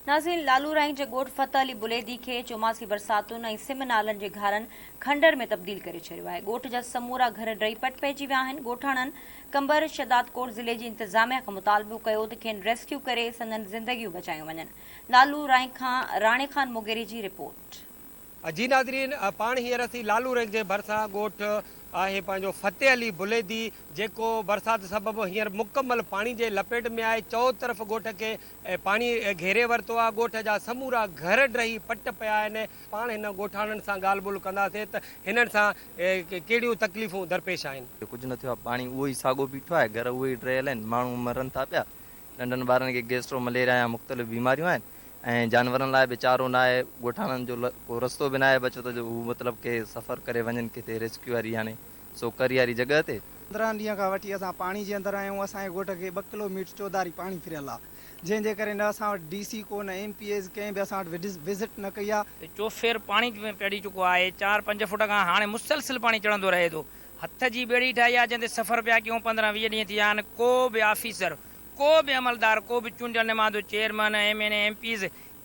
ناظرين لالو رائين جي ڳوٺ فتح علي بليدي کي چوماسي برساتن ۽ سم نالن جي گهارن کنڊر ۾ تبديل ڪري ڇڏيو آهي ڳوٺ جا سمورا گهر ڊهي پٽ پئجي ويا آهن ڳوٺاڻن قمبر شهدادڪوٽ ضلعي جي انتظاميا کان مطالبو ڪيو ته کين ريسڪيو ڪري سندن زندگيون بچايون وڃن لالو رائين کان راڻي خان مغيري جي رپورٽ. جي ناظرين پاڻ هينئر اسين لالو رنگ جي ڀرسان ڳوٺ آهي پنهنجو فتح علي بليدي جيڪو برسات سبب هينئر مڪمل پاڻي جي لپيٽ ۾ آهي چئو طرف ڳوٺ کي پاڻي گهيري ورتو آهي ڳوٺ جا سمورا گهر ڊهي پٽ پيا آهن پاڻ هن ڳوٺاڻن سان ڳالهه ٻولهه ڪنداسين ته هنن سان ڪهڙيون تڪليفون درپيش آهن. ڪجهه نه ٿيو آهي پاڻي اهو ئي ساڳو بيٺو آهي گهر اهي ئي ڊهيل آهن ماڻهو مرن ٿا پيا ننڍن ٻارن کي گيسٽرو مليريا يا مختلف بيماريون آهن ۽ جانورن لاء به چارو ناهي، ڳوٺاڻن جو ڪو رستو به ناهي بچيو ته جو هو مطلب ڪي سفر ڪري وڃن ڪٿي ريسڪيو واري يعني سوڪري واري جڳهه تي. 15 ڏينهن کان وٺي اسان پاڻي جي اندر آهيون، اسان جي ڳوٺ کي ٻه ڪلو ميٽر چوڌاري پاڻي ڦريل آهي، جنهن جي ڪري نه اسان وٽ ڊي سي ڪو نه ايم پي ايز ڪنهن به اسان وٽ وزٽ نه ڪئي آهي. چوڦير پاڻي چڙهي چڪو آهي، چار پنج فوٽ کان هاڻي مسلسل پاڻي چڙهندو رهي ٿو، هٿ جي ٻيڙي ٺاهي آهي جنهن تي سفر پيا ڪيون، 15 20 ڏينهن ٿي ويا آهن، ڪو به آفيسر ڪو به عملدار، ڪو به چونڊيل نمائندو، chairman, M N A, M P As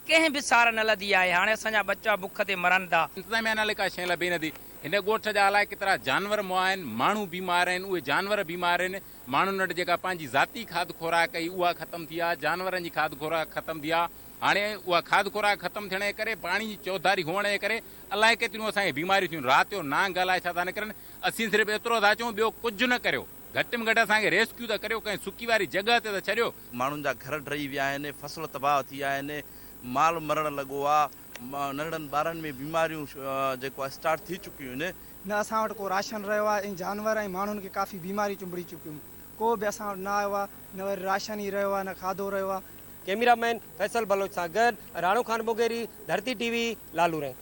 ڪنهن به سار نه لڌي آهي، هاڻي اسان جا ٻچا بک تي مرن ٿا. انتظاميا نالي ڪا شيء لڀي نٿي. هن ڳوٺ جا الائي ڪيترا جانور مئا آهن، ماڻهو بيمار آهن، اهي جانور بيمار آهن، ماڻهن وٽ جيڪا پنهنجي ذاتي کاڌ خوراڪ هئي اها ختم ٿي آهي، جانورن جي کاڌ خوراڪ ختم ٿي آهي، هاڻي اها کاڌ خوراڪ ختم ٿيڻ جي ڪري پاڻي جي چوڌاري هئڻ جي ڪري الائي ڪيتريون اسان کي بيماريون ٿيون، رات جو نانگ الائي ڇا ٿا نڪرن، اسين صرف ايترو ٿا چئون ٻيو ڪجهه نه ڪريو. گهٽ ۾ گهٽ اسان کي ريسڪيو ته ڪريو، ڪنهن سڪي واري جڳهه تي ته ڇڏيو. ماڻهن جا گهر ڊهي ويا آهن، فصل تباهه ٿي ويا آهن، مال مرڻ لڳو آ، ننڍڙن ٻارن ۾ بيماريون جيڪو آ اسٽارٽ ٿي چڪيون آهن. نه اسان وٽ ڪو راشن رهيو آ ۽ جانور ۽ ماڻهن کي ڪافي بيماريون چنبڙي چڪيون، ڪو به اسان وٽ نه آيو آ، نه وري راشن ئي رهيو آ نه کاڌو رهيو آ. ڪئميرا مين فيصل بلوچ سان گڏ راڻو خان مغيري، ڌرتي ٽي وي، لالو رنگ.